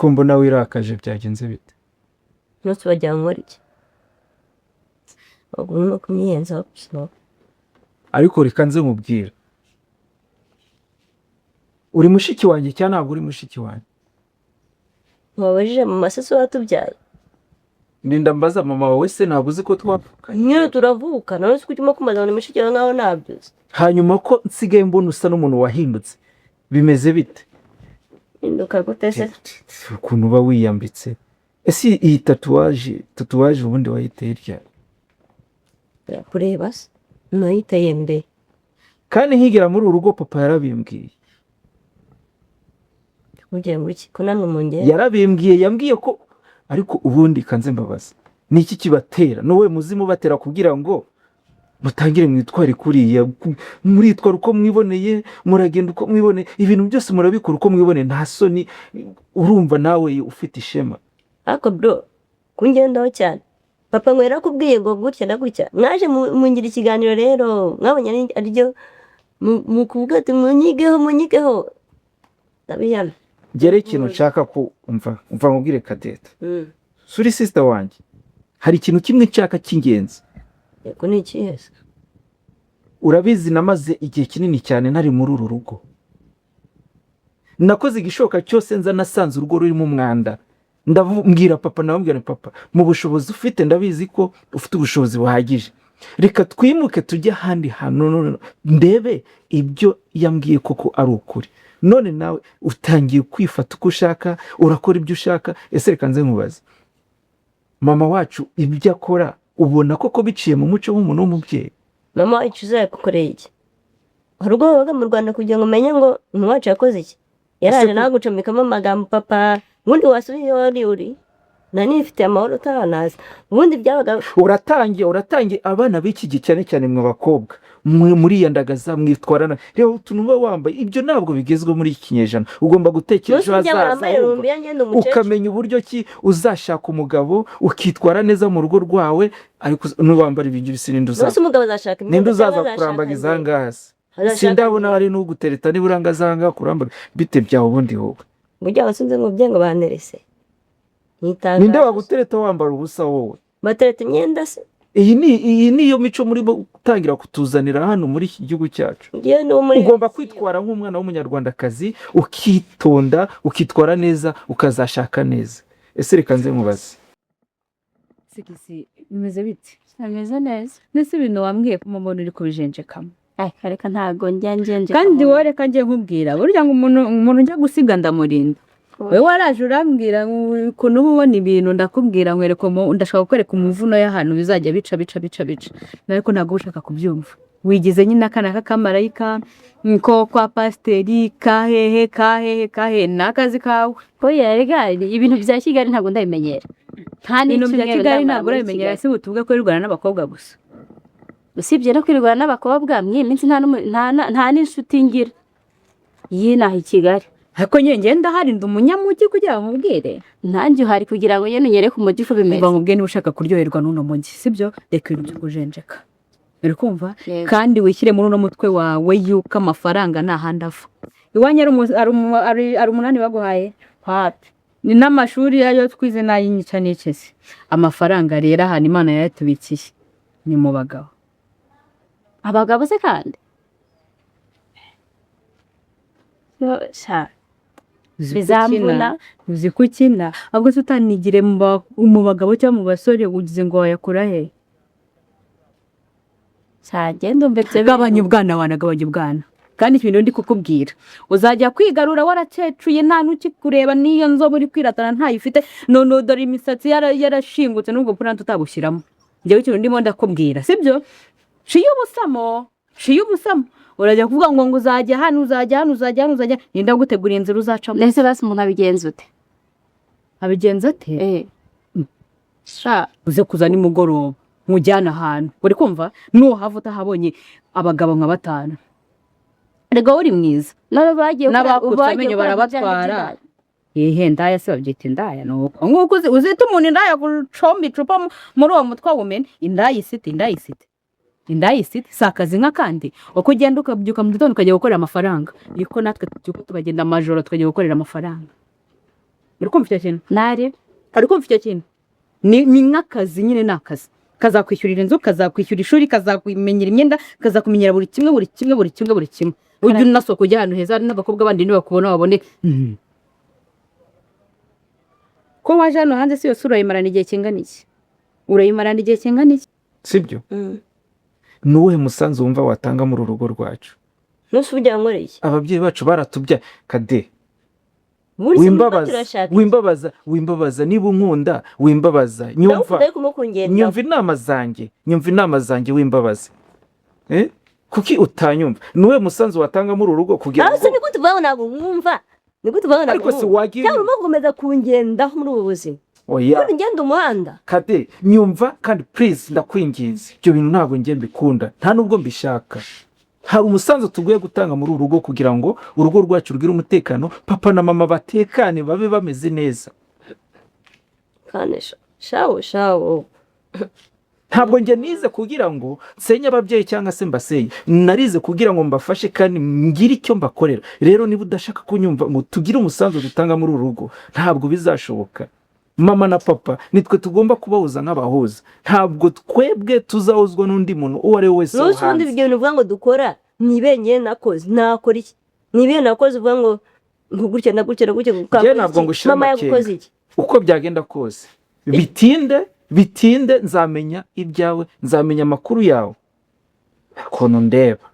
Ko mbona wirakaje, byagenze bite? Umunsi wagira ngo nkore iki? Ubwo urimo kumyiyenzaho gusa. Ariko reka nze nkubwire, uri mushiki wanjye cyangwa ntabwo uri mushiki wanjye? Wabajije mama se, si watubyaye? Ndinda mbaza mama wawe se? Ntabwo uzi ko twapfukanye? Nyine turavuka nawe, si ko urimo kumbaza ngo ni mushiki wawe nkaho ntabyo uzi? Hanyuma ko nsigaye mbona usa n'umuntu wahindutse, bimeze bite? Hinduka gute se? Ukuntu uba wiyambitse. Ese iyi tatouage ubundi wayiteye ryari? Kureba se, nayiteye mbere. Kandi nkigera muri uru rugo papa yarabimbwiye. Mugiye muri iki ko namwe mungera? Yarabimbwiye, yambwiye ko, ariko ubundi kanze mbabaza, ni iki kibatera, n'uwe muzimu ubatera kugira ngo mutangire mwitware kuriya? Muritwara uko mwiboneye, muragenda uko mwiboneye, ibintu byose murabikora uko mwiboneye, nta soni. Urumva nawe ufite ishema? Ariko bro, kungendaho cyane, papa ngo yarakubwiye ngo gutya na gutya, mwaje mungira ikiganiro rero mwabonye ariryo mu kuvuga ati munyigeho, munyigeho, ndabiyana. Ngere ikintu nshaka ko umva. Umva nkubwire, Kadeta, suri sister wanjye, hari ikintu kimwe nshaka cy'ingenzi. Yego, ni ikihe se? Urabizi, namaze igihe kinini cyane ntari muri uru rugo. Nakoze igishoboka cyose nza, nasanze urugo rurimo umwanda. Ndabwira papa, ndamubwira nti: "Papa, mu bushobozi ufite, ndabizi ko ufite ubushobozi buhagije, reka twimuke tujye ahandi hantu none ndebe ibyo yambwiye koko ari ukuri." None nawe utangiye kwifata uko ushaka, urakora ibyo ushaka. Ese reka nze nkubaze, mama wacu ibyo akora ubona koko biciye mu muco w'umuntu w'umubyeyi? Mama wacu uzayagukoreye iki? Hari ubwo wabaga mu Rwanda kugira ngo umenye ngo mama wacu yakoze iki? Yaraje nawe agucomekamo amagambo papa, ubundi wasubiye iyo wari uri, nari nifitiye amahoro utaranaza, ubundi byabaga. Uratangiye, uratangiye. Abana b'iki gihe, cyane cyane mwe bakobwa, mwe muriyandagaza, mwitwarana. Reba utuntu uba wambaye, ibyo ntabwo bigezweho muri iki kinyejana. Ugomba gutekereza ejo Munsi hazaza, wambaye wumva? Rumbiya, ngenda umukecuru. Ukamenya uburyo ki uzashaka umugabo, ukitwara neza mu rugo rwawe. Ariko nuwambara ibintu bisa, ninde Munsi uzaza umugabo azashaka ninde imyenda uzaza cyangwa azashaka kurambagiza aha ngaha se? Azashaka Sindabona hari n'ugutereta nibura ngo aze aha ngaha kurambagiza. Bite byawe ubundi wowe? Burya wasunze ngo bye ngo banterese. Ninde Ntitangaje. wagutereta wambara ubusa wowe? Batereta imyenda se? Iyi niyo mico muri gutangira kutuzanira hano muri iki gihugu cyacu. Ngewe ni uwo muri Ugomba kwitwara nk'umwana w'Umunyarwandakazi, ukitonda, ukitwara neza, ukazashaka neza. Ese reka nze nkubaze. Sigisi, bimeze bite? Ameze neza. Ndetse ibintu wambwiye ko mbona uri kubijenjekamo. Ay, reka, ntago njya njenjeka. Kandi wowe, reka njye nkubwira, burya ngo umuntu njya gusiga ndamurinda. Wowe waraje urambwira ngo ukuntu uba ubona ibintu, ndakubwira nkwereka ndashaka kukwereka umuvuno y'ahantu bizajya bica bica bica bica, ariko ntabwo uba ushaka kubyumva. Wigize nyine akana k'akamarayika ko kwa pasiteri, kahehe kahehe kahehe, ni akazi kawe. Oya, rega ibintu bya Kigali ntabwo ndabimenyera, nta Ibintu bya n'icyumweru Kigali ndamara ntabwo muri urabimenyera. Kigali. Si butuvuge ko wirwana n'abakobwa gusa? Usibye no kwirwana n'abakobwa, mw'iyi minsi nta n'inshuti ngira y'inaha i Kigali. Ariko nyine ngenda harinda umunyamujyi kugira ngo nkubwire. Nanjye uhari kugira ngo nyine unyereke umujyi uko bimeze. Umva nkubwire, niba ushaka kuryoherwa n'uno mujyi, sibyo, reka ibintu byo kujenjeka, uri kumva? Yego. Kandi wishyire muri uno mutwe wawe yuko amafaranga nta handi ava. Iwanyu ari umunani baguhaye? Wapi. Ni n'amashuri yayo twize n'ay'inyica n'ikize. Amafaranga rero, ahantu Imana yayatubikiye ni mu bagabo. Abagabo se kandi? Yo, sha. Uzi ko Bizamvuna. ukina, uzi ko ukina, ahubwo se utanigire mu bagabo cyangwa mu basore, ugize ngo wayakura he? Sha, genda umve ibyo Gabanya bintu. ubwana wana, gabanya ubwana. Kandi ikintu ndi kukubwira, uzajya kwigarura waracecuye, nta n'ukikureba, n'iyo nzobe uri kwiratana ntayo ufite. None dore imisatsi yarashingutse, n'ubwo purante utabushyiramo. Njyewe ikintu ndimo ndakubwira, sibyo, nshiye ubusamo, nshiye ubusamo. Urajya kuvuga ngo uzajya hano, uzajya hano, uzajya hano, uzajya, ninda gutegura inzira uzacamo. Ndetse basi umuntu abigenza ute? Abigenza ate? Eh, sha. Uze kuza nimugoroba nkujyane ahantu, uri kumva? Nuhava utahabonye abagabo nka batanu, erega uri mwiza. None bagiye N'abakutse bagiye amenyo gukora barabatwara. ibijyanye. Ihe ndaya se babyita indaya? Nuko nk'uko uzita umuntu indaya gucomba icupa muri uwo mutwe wumene indaya isite, indaya isite, indaya isite, si akazi nk'akandi. Uko ugenda ukabyuka mu gitondo ukajya gukorera amafaranga, niko natwe tubyuka tukagenda amajoro tukajya gukorera amafaranga. Uri kumva icyo kintu? Nari. Uri kumva icyo kintu? Ni nk'akazi nyine, ni akazi kazakwishyurira inzu, kazakwishyura ishuri, kazakumenyera imyenda, kazakumenyera buri kimwe, buri kimwe, buri kimwe, buri kimwe. Ujya unasohoka ujya ahantu heza n'abakobwa bandi nibakubona babone ko waje hano hanze. Si yose urayimarana igihe kingana iki? Urayimarana igihe kingana iki? Sibyo? Ni uwuhe musanzu wumva watanga muri uru rugo rwacu? Nuse uburyo yankoreye iki? Ababyeyi bacu baratubyaye, Kade. Ubundi se muriko Wimbabaza. turashaka iki? Wimbabaza, wimbabaza. Niba unkunda, wimbabaza, nyumva. Ndagukunda ariko urimo kungendaho. Nyumva inama zanjye, nyumva inama zanjye, wimbabaze. Eh? Kuki utanyumva? Ni uwuhe musanzu watanga muri uru rugo kugira Aho se ngo ni gute uvuga ngo ntabwo nkumva? Ni gute uvuga ngo ntabwo Ariko se nkumva? wagiye Cyangwa urimo gukomeza kungendaho muri ubu buzima? Oya. Ubundi ngenda umuhanda. Kade, nyumva kandi, please, ndakwinginze. Ibyo bintu ntabwo njye mbikunda, nta nubwo mbishaka. Hari umusanzu tuguye gutanga muri uru rugo kugira ngo urugo rwacu rugire umutekano, papa na mama batekane, babe bameze neza. Kandi shawo shawo. Ntabwo njye nize kugira ngo nsenye ababyeyi cyangwa se mbasenye. Narize kugira ngo mbafashe kandi ngire icyo mbakorera. Rero niba udashaka kunyumva ngo tugire umusanzu dutanga muri uru rugo, ntabwo bizashoboka. Mama na papa nitwe tugomba kubahuza nk'abahuza. Ntabwo twebwe tuzahuzwa n'undi muntu uwo ari we wese wo Nuse ubundi hanze. ibyo bintu uvuga ngo dukora, ni ibenyine nakoze? Nakora iki? Ni ibihe nakoze uvuga ngo gutya na gutya na gutya? Njye Ukakora ntabwo iki? ngushira Mama amakenga. yagukoze iki? Uko byagenda kose, bitinde bitinde, nzamenya ibyawe, nzamenya amakuru yawe, ukuntu ndeba.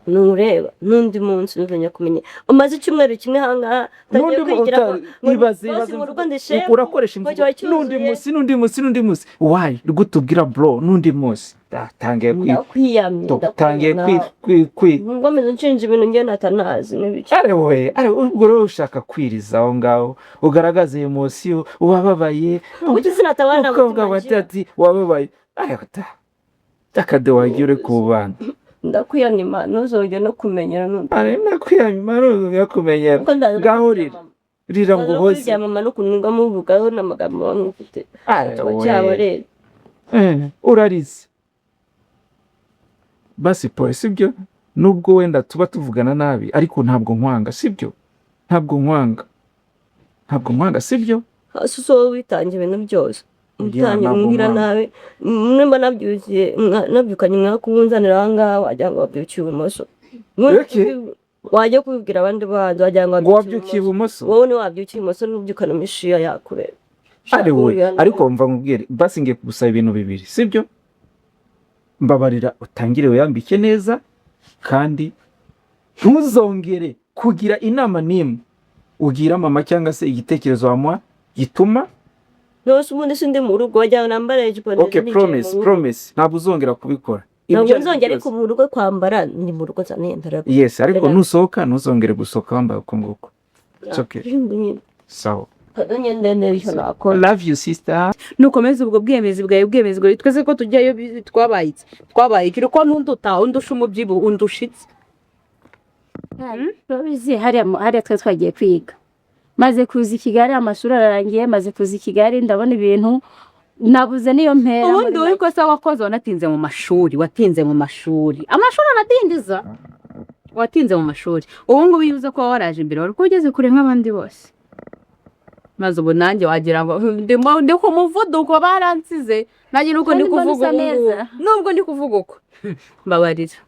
Nureba n'undi munsi ntuzongera kumenya. Umaze icyumweru kimwe ahangaha, utangiye N'undi kwigira ngo ibaze bose ibaze mu rugo ndi shefu, urakoresha ngo imvugo kiba cyuzuye. N'undi munsi, n'undi munsi, n'undi munsi, why gutubwira bro n'undi munsi? Tangiye kwi Ndakwiyamye. Tangiye kwi kwi kwi Ubwo meze nshinja ibintu njye natanazi n'ibiki. Are we are, ubwo rero ushaka kwiriza aho ngaho, ugaragaza emotion, wababaye. Kuki sinatabara? Nta Umukobwa mutima wa ngira. Tati wababaye, are ta akade wagiye uri ku bana. Ndakwiyamye, ntuzongere no kumenyera n'undi. Are, ndakwiyamye, ntuzongere kumenyera. Kuko ndaza no Ngaho kubwira rira. mama. Rira Ndaza ngo no uhoze. kubibwira mama n'ukuntu ngo muvugaho n'amagambo bamwe mufite. Are Kiba cyabo we. rero. Urarize basi, pole, sibyo? Nubwo wenda tuba tuvugana nabi, ariko ntabwo nkwanga, sibyo? Ntabwo nkwanga, ntabwo nkwanga, sibyo? Hasi wowe witangira ibintu byose. Yeah, Utangira ntabwo umbwira nkwanga. nabi. Nimba nabyukiye nabyukanye umwaka uwunzanira aha ngaha, wagira ngo wabyukiye ibumoso. Okay. Wajya kubibwira abandi bahanzi wagira ngo Ngo wabyukiye ibumoso. Wowe ni wabyukiye ibumoso n'ubyukana imishiya yakureba. Ari we, ariko mva nkubwire basi, ngiye kugusaba ibintu bibiri, sibyo? Mbabarira utangire wiyambike neza, kandi ntuzongere kugira inama n'imwe ugira mama cyangwa se igitekerezo wamuha gituma Nose ubundi sindi mu rugo, wagira ngo nambare ijipo ndende Okay. nicaye Promise. mu rugo. Promise, ntabwo uzongera kubikora. Ntabwo Ibyo ari byo nzongera, ariko byose. mu rugo kwambara ni mu rugo nzaniyambara. Yes, ariko Reka. nusohoka ntuzongere gusohoka wambaye uko nguko. It's okay. Sawa. Ndende icyo nakora. Love you, sister. Nukomeza ubwo bwemezi bwawe, bwemezi bwawe, twese ko tujyayo twabaye iki? Twabaye iki ko n'unduta, undusha umubyibuho, undusha iki? Urabizi hariya hariya twari twagiye kwiga, maze kuza i Kigali amashuri ararangiye, maze kuza i Kigali ndabona ibintu nabuze niyo mpera. Ubundi Muri wowe ikosa wakoze, wanatinze mu mashuri, watinze mu mashuri. Amashuri aradindiza. Watinze mu mashuri. Ubu ngubu iyo uza kuba waraje imbere, wari kuba ugeze kure nk'abandi bose. Maze ubu nanjye wagira ngo ndimo ndi ku muvuduko, baransize nanjye nuko ndi Kandi mbona kuvuga usa ubu ngubu. neza. Nubwo ndi kuvuga uko, mbabarira,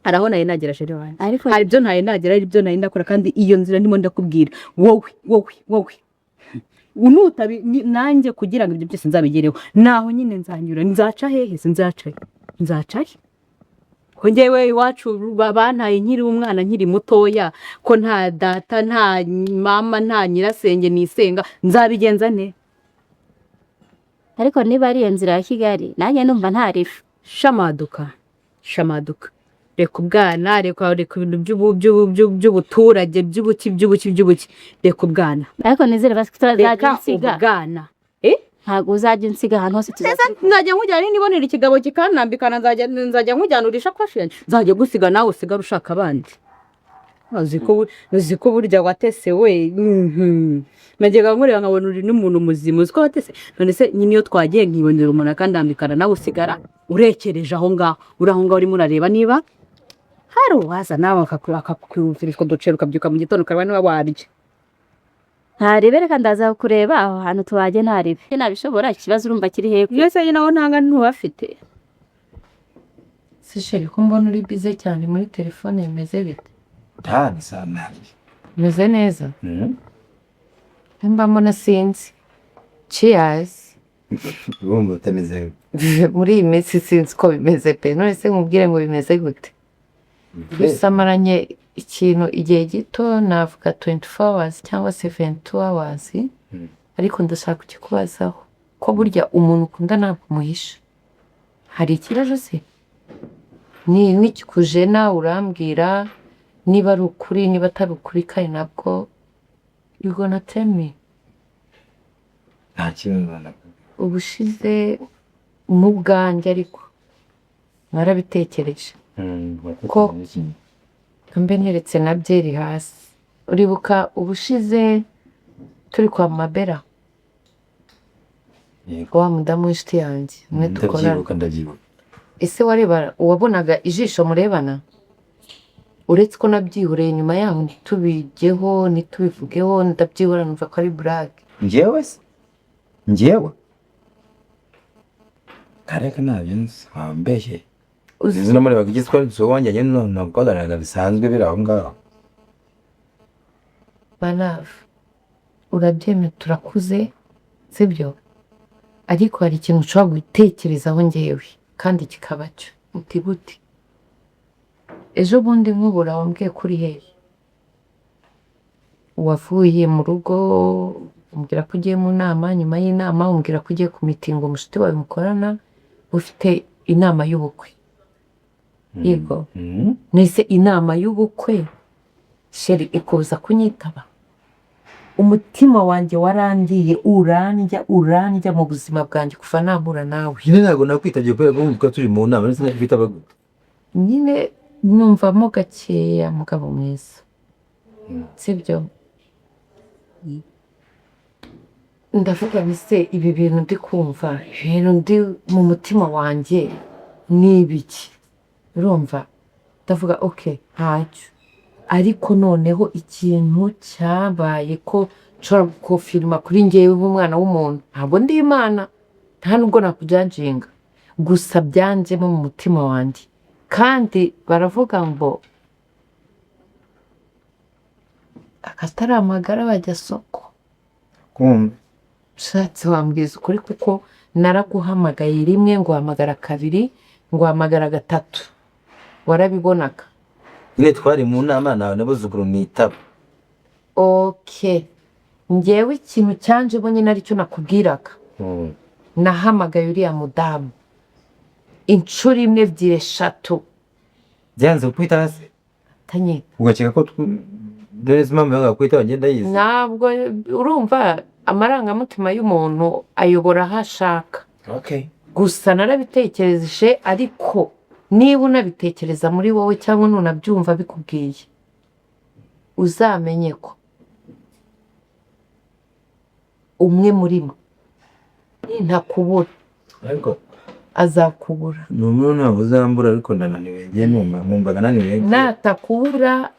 hari aho nari nagera, chéri wanjye. Ariko Hari ibyo ntari nagera, hari ibyo nari ndakora, kandi iyo nzira ndimo ndakubwira wowe, wowe, wowe nutabi nanjye kugira ngo ibyo byose nzabigereho, naho nyine nzanyura, nzaca hehe se? Nzaca he? Nzaca he ko njyewe iwacu bantaye nkiri umwana, nkiri mutoya, ko nta data, nta mama, nta nyirasenge nisenga, nzabigenza nte? Ariko niba ari iyo nzira ya Kigali, nanjye numva ntarifu. Shamaduka, shamaduka, reka ubwana, reka, reka ibintu by'ubuturage, by'ubuki, by'ubuki, by'ubuki, reka ubwana. Ariko nizere basi ko utazajya Reka unsiga. ubwana. Ntabwo uzajya unsiga ahantu hose tuzajya. Nzajya nkujyana nibonera ikigabo kikanambikana, nzajya nkujyana ishakoshi yanjye, nzajya gusiga nawe usigara ushaka abandi. Uzi ko burya watese we? Najyaga nkureba nkabona uri n'umuntu muzima. Uzi ko watese? None se nyine iyo twagiye nkibonera umuntu akandambikana, nawe usigara urekereje aho ngaho, uri aho ngaho urimo urareba niba hari uwaza, nawe akakwiyumvira utwo duceri, ukabyuka mu gitondo ukareba niba warya. Ntarebe, reka ndaza kureba aho hantu tubajye, ntarebe nabishobora. Ikibazo urumva kiri hepfo. Iyo se nawe ntanga ntubafite. Se chéri, ko mbona uri busy cyane muri telefone, bimeze bite? Nta sana. Bimeze neza. Mba mbona sinzi, cheers. Urumva utameze? Muri iyi minsi sinzi uko bimeze pe. None se nkubwire ngo bimeze gute? Gusa maranye ikintu igihe gito, navuga 24 hours cyangwa 72 hours, ariko ndashaka kukikubazaho, ko burya umuntu ukunda ntabwo umuhisha. Hari ikibazo se? Ni nikikujena urambwira niba ari ukuri, niba atari ukuri, kandi nabwo you gonna tell me. Nta kibazo na. Ubushize mu bwanjye, ariko narabitekereje ko mbe nteretse na byeri hasi. Uribuka ubushize turi kwa Mabera? Yego. Wa mudamu w'inshuti yanjye umwe dukorana. Ndabyibuka, ndabyibuka. Ese wareba wabonaga ijisho murebana? Uretse ko nabyihoreye nyuma yaho, ntitubigeho, ntitubivugeho, ndabyihora, numva ko ari burake. Njyewe se, njyewe kareka ntabyo nzi, wambeshye. Sinzi, namurebaga igiswahili so wanjye nyine ntabwo bisanzwe biri aho ngaho. My love, urabyemera, turakuze, sibyo? Ariko hari ikintu ushobora gutekerezaho ngewe kandi kikaba cyo uti gute. Ejo bundi nkubura wambwiye ko uri hehe, wavuye mu rugo umbwira ko ugiye mu nama, nyuma y'inama umbwira ko ugiye ku mitingo umushuti wawe mukorana ufite inama y'ubukwe. Yego. Nese inama y'ubukwe, chéri, ikubuza kunyitaba? Umutima wanjye warangiye urandya, urandya mu buzima bwanjye kuva nahura nawe. Nyine ntabwo nakwitabye kubera ko wumva turi mu nama, ndetse nakwitaba gute? Nyine numvamo gakeya, mugabo mwiza, sibyo? Ndavuga nti se ibi bintu ndi kumva, ibintu ndi mu mutima wanjye ni ibiki? Urumva ndavuga ok, ntacyo. Ariko noneho ikintu cyabaye ko nshobora gukofirima kuri ngewe nk'umwana w'umuntu, ntabwo ndi Imana, nta nubwo nakujajinga, gusa byanjemo mu mutima wanjye. Kandi baravuga ngo akatari amagara bajya soko. Kumva. Ushatse wambwiza ukuri, kuko naraguhamagaye rimwe, nguhamagara kabiri, nguhamagara gatatu, warabibonaga. Nyine twari mu nama, nawe nabuzukuru nitaba. Ok, ngewe ikintu cyanjemo nyine aricyo nakubwiraga. Nahamagaye uriya mudamu inshuro imwe, ebyiri, eshatu. Byanze kukwitaba se? Atanyita. Ugakeka ko dore impamvu yanga kwitaba ngenda yizi. Ntabwo, urumva amarangamutima y'umuntu ayobora aho ashaka. Gusa narabitekereje, ariko niba unabitekereza muri wowe cyangwa nunabyumva bikubwiye, uzamenye ko umwe muri mwe nintakubura Ariko azakubura. Ni umuntu ntabwo uzambura, ariko ndananiwe njye, numva nkumvaga naniwe. Natakubura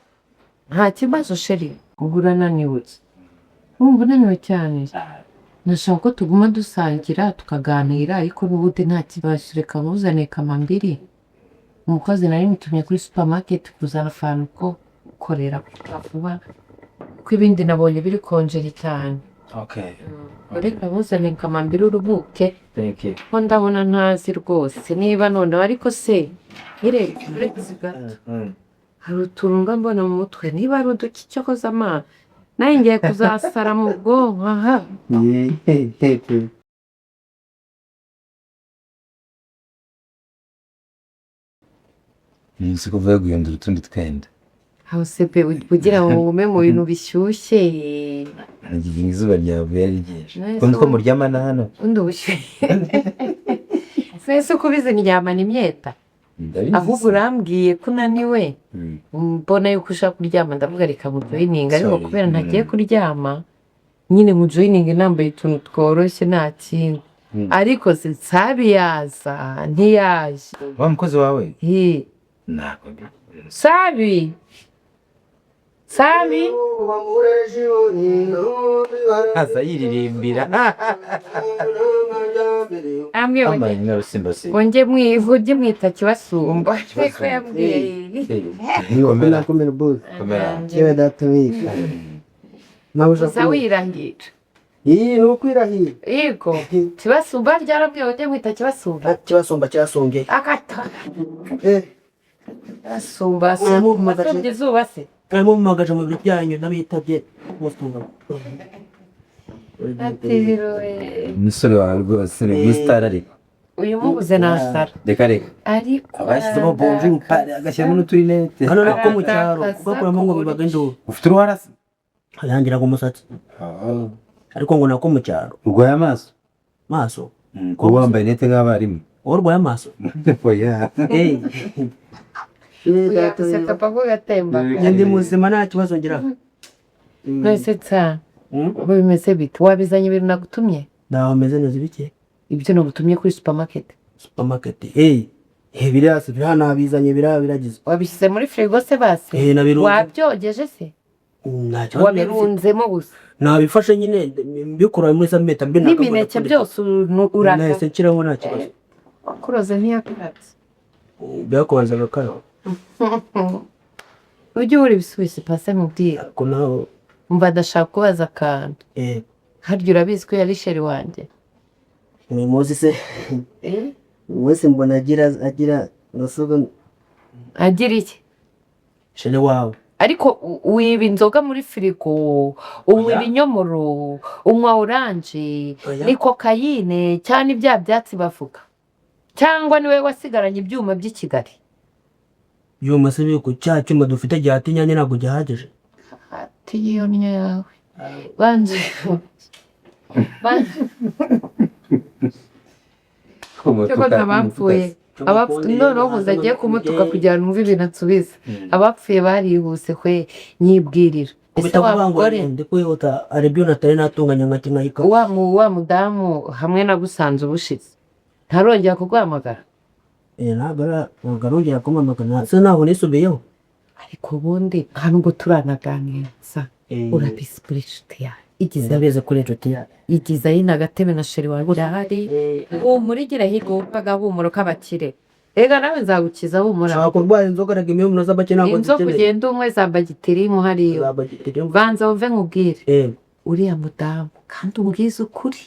nta kibazo, chéri. Ubwo urananiwe, wumva unaniwe cyane, nashaka ko tuguma dusangira tukaganira, ariko n'ubundi nta kibazo. Reka nkuzaniye kamambiri, umukozi nari mutumye kuri supermarket kuzana akantu ko gukorera vuba, kuko ibindi nabonye biri konjeri cyane. Reka nkuzaniye kamambiri uruhuke. Thank you. Ko ndabona ntazi rwose niba noneho, ariko se ntirebe uretse gato, hari utuntu mba mbona mu mutwe, niba ari uduki cyokoza ama nawe ngiye kuzasara mu bwonko aha. Umunsi kuva guhindura utundi twenda. Aho se pe, kugira ngo ngume mu bintu bishyushye. Nagize ngo izuba ryavuye ari ryinshi. None ko nzi ko se muryamana hano. Ubundi ubushyuhe ese uko ubizi ndyamana imyeta? Ndabizi. Ahubwo urambwiye ko unaniwe, mbona yuko ushaka kuryama, ndavuga reka mujoyininge, ariko Sorry. kubera ntagiye kuryama nyine, mujoyininge nambaye utuntu tworoshye, nta kindi. Ariko se Nsabi yaza ntiyaje? Wa mukozi wawe? Hi. Ntabwo mbi. Sabi. Sami. Aza yiririmbira. Ambwiye ngo Ambaye n'urusimba se. Ujye ujye mwita Kibasumba, niko yambwiye. Komera. Komera boss. Komera. Yewe data wika. Nawe Uza wirahira. Iyi ni ukwirahira. Yego, Kibasumba ryarambwiye ngo ujye mwita Kibasumba. Kibasumba cyasumbye. Akata. Eh. Kibasumba. Mwamuhamagaje. Asumbye izuba se. Mwamuhamagaje mu biro byanyu n'abitabye mutunga. Ati birowe. Umusore wawe rwose ni umusitari ariko. Uyu mubuze nasara. Reka reka. Ariko Abashyizemo bonjour pare agashyiramo n'uturinete. Hano nako mu cyaro kugakuramo ngo bibaga induru. Ufite uruhara se? Yangiraga umusatsi. Ariko ngo nako mu cyaro. Urwaye amaso? Maso. Kuba wambaye inete nk'abarimu. Wowe urwaye amaso? Oya. Eh. Uyaguseka paka ugatemba. Njye ndi muzima nta kibazo ngira. None tsa. Ubu bimeze bite? Wabizanye ibintu nagutumye? Ndaho meze neza bike. Ibyo nagutumye kuri supermarket. Supermarket. Eh. Eh biriya se biriya nabizanye biriya biragize. Wabishyize muri firigo se basi? Eh nabirunze. Wabyogeje se? Nta kibazo. Wabirunzemo gusa. Nabifashe nyine mbikura muri sameta mbi N'imineke byose uraka. Nahise nshyiraho nta kibazo. Kuroza ntiyakarabye. Byakubanza agakaraba. Ujye ubura ibisubizo pase mubwira. Ariko nawe. Mva ndashaka kubaza akantu. Eh. Harya urabizi ko yari sheri wanjye. Ni muzi se. Wese mbona agira nasuga. Agira iki? Sheri wawe. Ariko wiba inzoga muri firigo, unywa ibinyomoro, unywa oranje, ni kokayine cyangwa ibya byatsi bavuga. Cyangwa niwe wasigaranye ibyuma by'i Kigali. Ibyuma se biko cya cyuma dufite gihata inyanya ntabwo gihagije. Ati iyo nnyo yawe. Banze. Banze. Cyo abapfuye. Noneho ubuze agiye kumutuka kugira ngo numve ibintu ansubiza. Abapfuye barihuse kwe nyibwirira. Ese wa mugore ndi kwihuta hari ibyo natari natunganya nka kinkayika. Wa mudamu hamwe nagusanze ubushize. Ntarongera kuguhamagara. Ntabwo arongera kumpamagara. Se ntabwo nisubiyeho. Ariko ubundi nta nubwo turanaganira. Urabizi kuri inshuti yawe. Ndabizi kuri inshuti yawe. Igiza yino agatebe na sheri wawe urahari. Humura igira hirya wumva agahumuro k'abakire. Ega nawe nzagukiza humura. Nshaka kurwara inzoka reka imihumuro z'abakire ntabwo Inzoka ugenda unywe za bagiteri hariyo. Banza wumve nkubwire. Uriya mudamu kandi umbwize ukuri.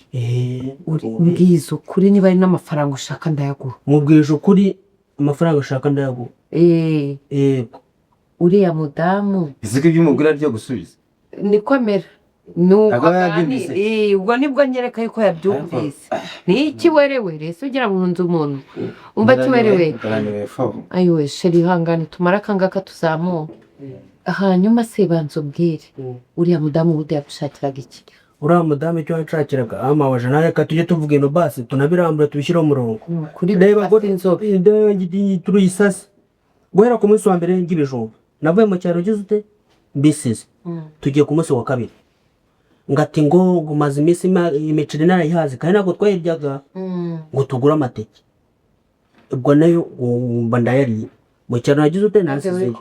Umbwize ukuri niba ari n'amafaranga ushaka ndayaguha. Mubwije ukuri amafaranga ushaka ndayaguha. Uriya mudamu. Ese ko ibyo umubwira ryo gusubiza? Niko mera. Nuko ubwo nibwo nyereka yuko yabyumvise. Ni iki werewere se ugira ngo nzu umuntu. Umva kiwerewere. Ayiwe sheri ihangane tumara akangaka tuzamuka. Hanyuma se banza ubwire. Uriya mudamu ubundi yagushakiraga iki? Uriya mudamu icyo yanshakiraga amabaje nawe reka tujye tuvuga ino basi tunabirambure tubishyire umurongo. Reba ngo turuyisase. Guhera ku munsi wa mbere ng'ibijumba. Navuye mu cyaro ugize ute? Mbisize. Tugiye ku munsi wa kabiri. Ngati ngo gumaze iminsi imiceri narayihaze kandi ntabwo twayiryaga ngo tugure amateke. Ubwo nayo mba ndayariye. Mu cyaro nagize ute nasize.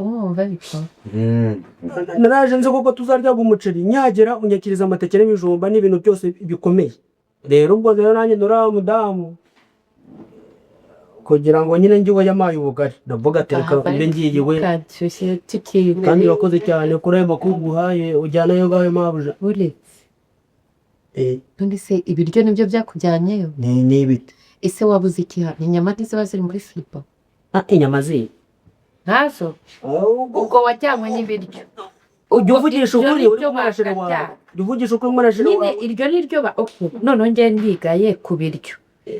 Naraje nzi kuko tuzaryaga umuceri nyagera unyakiriza amateke n'ibijumba n'ibintu byose bikomeye. Rero ubwo rero nanjye ndora mudamu kugira ngo nyine njye yamaye ubugari ndavuga ati reka mbe ngiye we. Kandi urakoze cyane kuri ayo makuru guhaye ujyana ayo ngayo mabuja. Uretse. None se ibiryo nibyo byakujyanyeyo? Ni ibiti. Ese wabuze iki hano? Inyama ntiziba ziri muri firigo? Inyama ziri. Ntazo? Ubwo wajyanywe n'ibiryo. Ujya uvugisha ukuri uri kumwe wawe. Ujya uvugisha ukuri kumwe wawe. Iryo ni ryo ba noneho njye ndigaye ku biryo.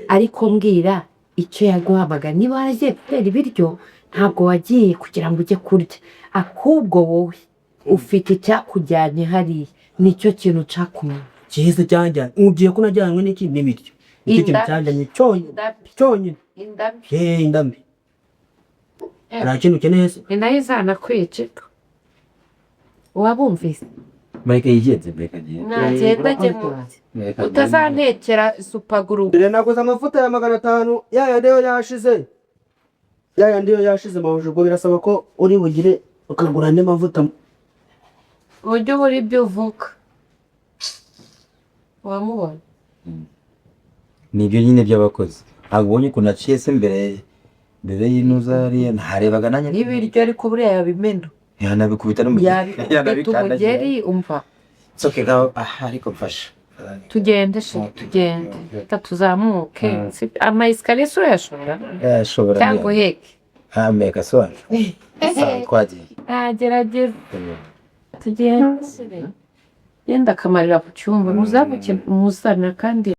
Ariko mbwira icyo yaguhamagara niba waragiye gutera ibiryo ntabwo wagiye kugira ngo ujye kurya. Ahubwo wowe ufite icyakujyanye hariya nicyo kintu ucakumwe. Cyiza cyanjyanye. Ugiye ko najyanywe n'iki n'ibiryo. Nicyo kintu cyanjyanye cyonyine. Cyonyine. Indambi. Indambi. Nta kintu ukeneye se? Ni nayo izanakwica. Wabumvise? Mike yigenze mbere agenda. Nagenda ajye mu utazantekera supaguru. Dore naguze amavuta ya 500 yayandi yo yashize. Yayandi yo yashize mabuja ubwo birasaba ko uri bugire ukagura andi mavuta. Ujye ubura ibyo uvuga. Wamubona? Ni ibyo nyine by'abakozi. Ntabwo ubonye ukuntu aciye se mbere y'intuza hariya? Ntarebaga nanjye. N'ibiryo ariko buriya yabimena. Yanabikubita n'umugeri. Yabikubita umugeri, umva. Soke ngaho aha, ariko mfasha. Tugende chéri, tugende, reka tuzamuke. Ama escalier se urayashobora? Yashobora. Cyangwa uheke? Ameka sobanura. Sawa, twagiye. Ntagerageza. Tugende chéri, genda akamarira ku cyumba, muzamuke muzana kandi.